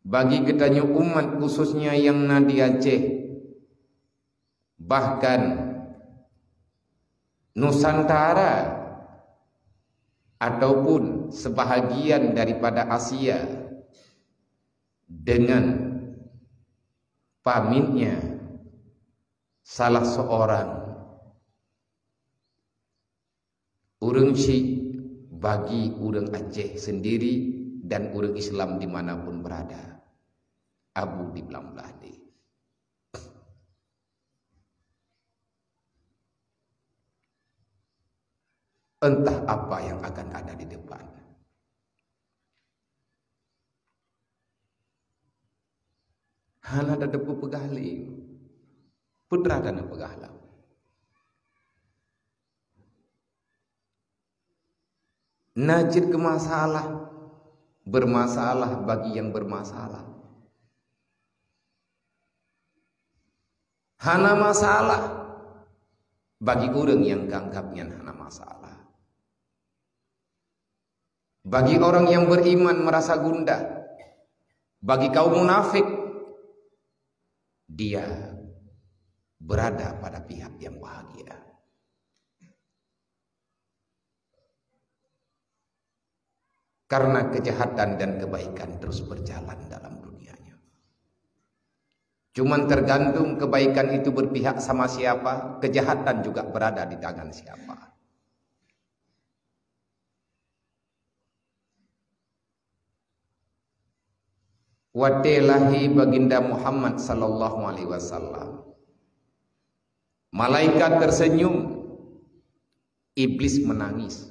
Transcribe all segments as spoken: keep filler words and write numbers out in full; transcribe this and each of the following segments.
Bagi geutanyoe umat, khususnya nyang na di Aceh, bahkan Nusantara ataupun sebahagian daripada Asia, dengan pamitnya salah seorang ureuëng syik bagi ureuëng Aceh sendiri dan ureuëng Islam di mana pun berada, Abu di Blang Blahdeh. Entah apa yang akan ada di depan. Hana tateupeue peugah lé. Putra taneupeugah lom. Na cit keu masalah, bermasalah bagi yang bermasalah. Hana masalah bagi ureuëng nyang ka anggab nyan hana masalah. Bagi orang yang beriman merasa gundah, bagi kaum munafik, dia berada pada pihak yang bahagia. Karena kejahatan dan kebaikan terus berjalan dalam dunianya. Cuman tergantung kebaikan itu berpihak sama siapa, kejahatan juga berada di tangan siapa. Watée lahé Baginda Muhammad sallallahu alaihi wasallam, malaikat tersenyum, iblis menangis.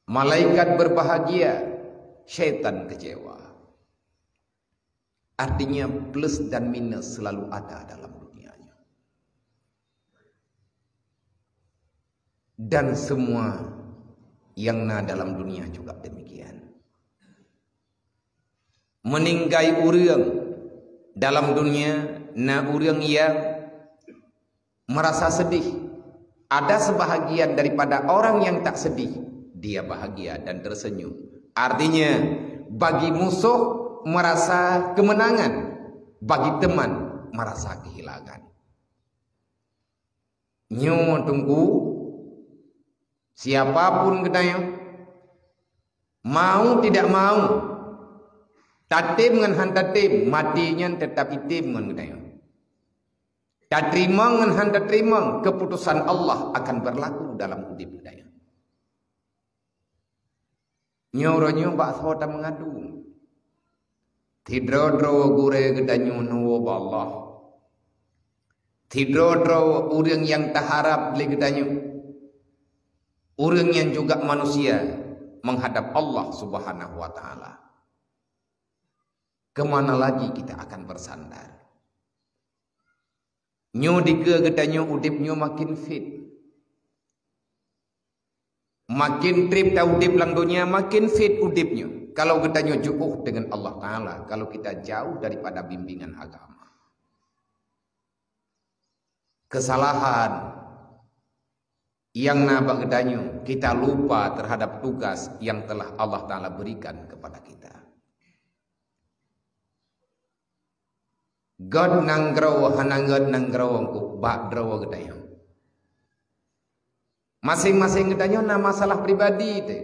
Malaikat berbahagia, syaitan kecewa. Artinya, plus dan minus selalu ada dalam dunia nyoe. Dan semua yang na dalam dunia juga demikian. Meninggai ureuëng dalam dunia, na ureuëng yang merasa sedih. Ada sebahagian daripada orang yang tak sedih, dia bahagia dan tersenyum. Artinya, bagi musuh merasa kemenangan, bagi teman merasa kehilangan. Nyoe Teungku, siapapun geutanyoe, mau tidak mau, tatem ngon han tatem, maté nyan teutap item ngon geutanyoe. Tateurimong ngon han tateurimong, keuputosan Allah akan beurlaku dalam udeb geutanyoe. Nyoe uroe nyoe bak soe tameungadu? Sidroe-droe gurée geutanyoe neuwoe bak Allah. Sidroe-droe ureuëng nyang taharab lé geutanyoe. Ureuëng nyan juga manusia menghadap Allah Subhanahu wa Ta'ala. Kemana lagi kita akan bersandar? Nyoe dikeue geutanyoe udeb nyoe makin fit. Makin treb taudeb lam dunia, makin fit udeb nyoe. Kalau geutanyoe jiôh deungon Allah Ta'ala, kalau kita jauh daripada bimbingan agama. Kesalahan yang na bak geutanyoe, kita lupa terhadap tugas yang telah Allah Ta'ala berikan kepada kita. Göt nanggroe hana göt nanggroe bak droe geutanyoe. Maséng-maséng geutanyoe na masalah pribadi teuh.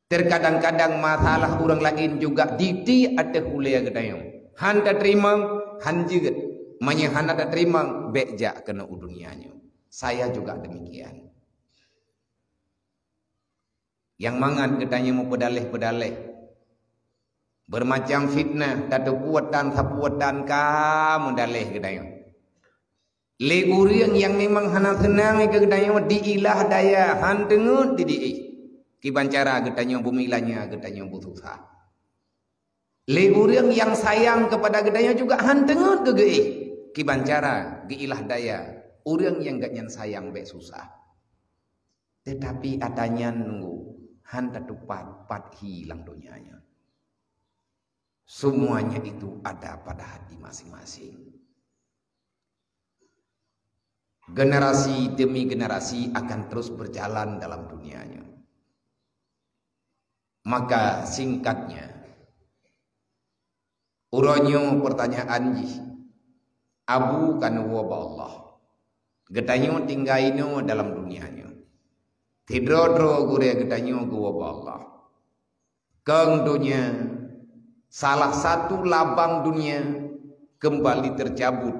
Terkadang-kadang masalah ureuëng laén juga diti ateueh ulée geutanyoe. Han tateurimong, han jeuet. Meunyoe hana tateurimong, bék jak keunoe u dunia nyoe. Saya juga demikian. Nyang mangat geutanyoe meupeudaleh-peudaleh. Beurmacam fitnah, tateupeue tan, sapeue tan ka meudaleh geutanyoe. Lé ureuëng nyang memang hana seunang keu geutanyoe diilah daya, han teungeut didiéh. Kiban cara geutanyoe beumeulanya, geutanyoe beususah. Lé ureuëng nyang sayang keupada geutanyoe juga han teungeut geugeuéh. Kiban cara geuilah daya ureuëng nyang geuhnyan sayang bék susah. Teutapi ata nyan nunggu han tatupat pat hi lam donya nyoe. Semuanya itu ada pada hati masing-masing. Generasi demi generasi akan terus berjalan dalam dunia nyoe. Maka singkatnya, uroe nyoe pertanyaan jih, Abu ka neuwoe bak Allah. Geutanyoe tinggai inoe dalam dunia nyoe. Sidroe-droe gurée geutanyoe geuwoe bak Allah. Kong dunia, salah satu labang dunia kembali tercabut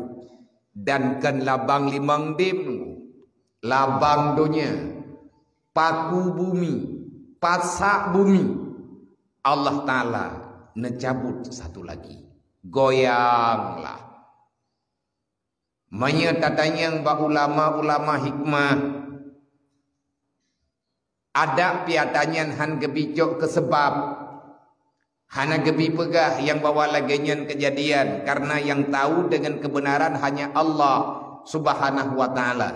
dan kon labang limong dem. Labang dunia, paku bumi, pasak bumi, Allah Taala neucabut satu lagi. Goyanglah. Meunyoe tatanyong bak ulama-ulama hikmah, adak piata nyan han geubi cok keu seubab. Hana geubi peugah nyang bahwa lagée nyan keujadian, karena nyang tahu dengan kebenaran hanya Allah Subhanahu wa Taala.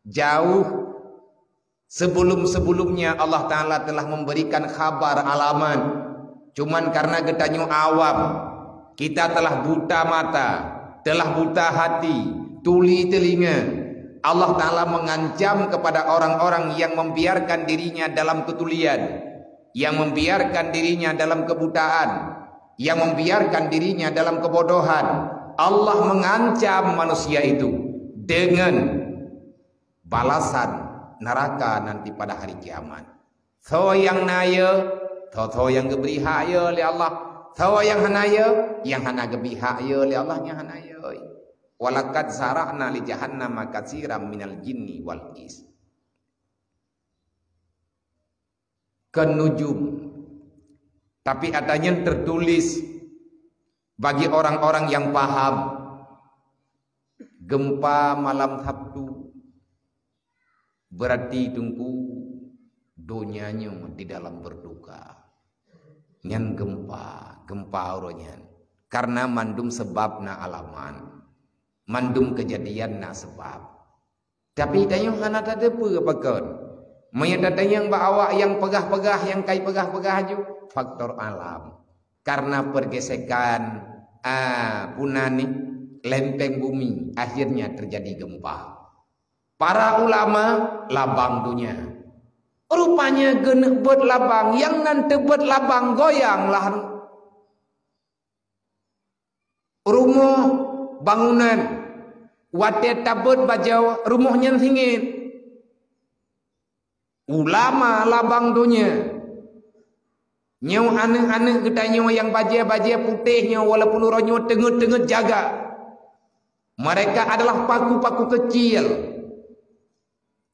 Jauh sebelum-sebelumnya Allah Taala telah memberikan khabar alamat. Cuman karena geutanyoe awam, kita telah buta mata, telah buta hati, tuli telinga. Allah Taala mengancam kepada orang-orang yang membiarkan dirinya dalam ketulian, yang membiarkan dirinya dalam kebutaan, yang membiarkan dirinya dalam kebodohan. Allah mengancam manusia itu dengan balasan neraka nanti pada hari kiamat. Soe nyang na yö, soe-soe nyang geubri hak yö lé Allah. Soe nyang hana yö, nyang hana geubri hak yö lé Allah, nyang hana yö. Walaqad zara'na li jahannama katsiran minal jinni wal ins. Kan nujum. Tapi ata nyan tertulis bagi orang-orang yang paham. Gempa malam Sabtu berarti Teungku donya nyoe di dalam berduka. Nyan gempa, gempa uroe nyan. Karena mandum sebab na alamat. Mandum kejadian na sebab. Tapi tanyoe hana tateupeue pakon. Meunyoe tatanyong bak awak nyang peugah-peugah, nyang kai peugah-peugah aju, faktor alam. Karena pergesekan, ah, puna ni, lempeng bumi, akhirnya terjadi gempa. Para ulama labang dunia. Rupanya geuneuk beuet labang, nyang nan teubeuet labang goyang lah. Rumoh bangunan, watée tabeuet bajée rumoh nyan singiet. Ulama labang donya. Nyoe aneuëk-aneuëk geutanyoe nyang bajée-bajée putéh nyoe, walaupun uroe nyoe teungeut-teungeut jaga. Mereka adalah paku-paku kecil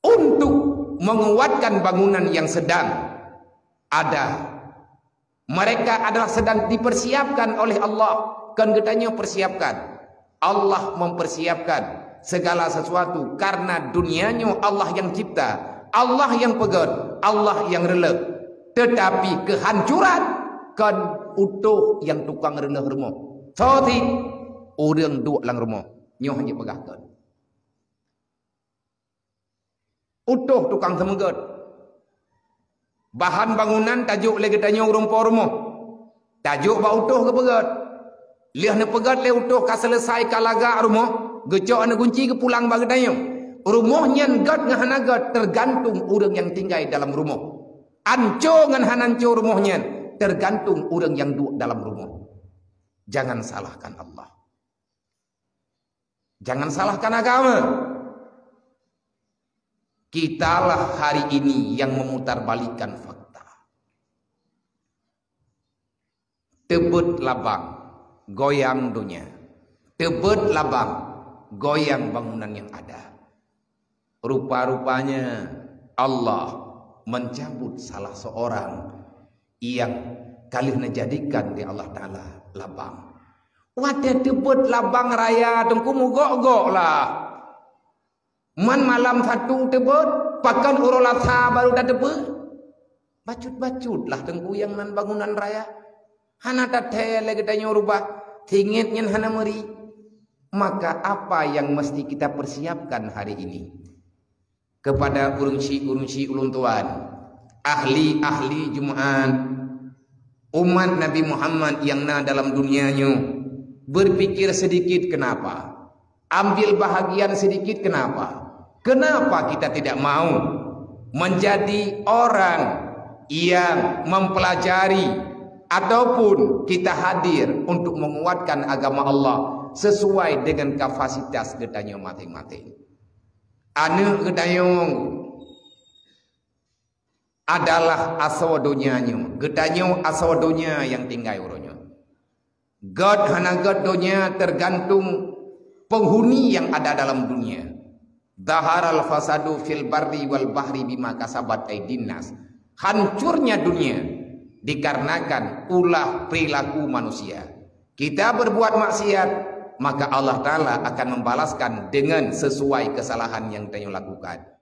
untuk menguatkan bangunan yang sedang ada. Mereka adalah sedang dipersiapkan oleh Allah. Kon geutanyoe persiapkan. Allah mempersiapkan segala sesuatu karena dunia nyoe Allah yang cipta, Allah yang peugét, Allah yang reuleuh. Tetapi kehancuran kon utôh nyang tukang reuleuh rumoh. Soe cit? Ureuëng duek lam rumoh. Nyoe hana jipeugah kon. Utôh tukang seumeugét. Bahan bangunan tajok lé geutanyoe ureuëng po rumoh. Tajok bak utôh geupeugét. Lheueh neupeugét lé utôh ka seuleusai ka lagak rumoh, geucok aneuëk gunci geupulang bak geutanyoe. Rumoh nyan gét ngon hana gét teugantung ureuëng nyang tinggai dalam rumoh. Anco ngon hana anco rumoh nyan teugantung ureuëng nyang duek dalam rumoh. Jangan salahkan Allah. Jangan salahkan agama. Kitalah hari ini yang memutarbalikkan fakta. Teubeut labang, goyang donya. Teubeut labang, goyang bangunan yang ada. Rupa-rupanya Allah mencabut salah seorang yang ka lheueh neujadikan lé Allah Taala labang. Watée teubeut labang raya teungku mugok-gok lah. Man malam Sabtu teubeut, pakon uroe Lasa baru tateupeue? Bacut-bacut lah teungku nyang nan bangunan raya. Hana tathée lé geutanyoe rubah, singiet nyan hana meuri. Maka apa yang mesti kita persiapkan hari ini? Kepada ureuëng syik-ureuëng syik ulôn tuan, ahli-ahli Jumaat, umat Nabi Muhammad nyang na dalam dunia nyoe, berpikir sedikit kenapa? Ambil bahagian sedikit kenapa? Kenapa kita tidak mau menjadi orang yang mempelajari ataupun kita hadir untuk menguatkan agama Allah sesuai dengan kapasitas geutanyoe maséng-maséng. Aneuëk geutanyoe adalah asoe donya nyoe. Geutanyoe asoe donya nyang tinggai uroe nyoe. Gét hana gét donya tergantung penghuni yang ada dalam dunia. Zaharal fasadu fil barri wal bahri bima kasabat aidin nas. Hancurnya dunia dikarenakan ulah perilaku manusia. Kita berbuat maksiat, maka Allah Ta'ala akan membalaskan dengan sesuai kesalahan yang kita lakukan.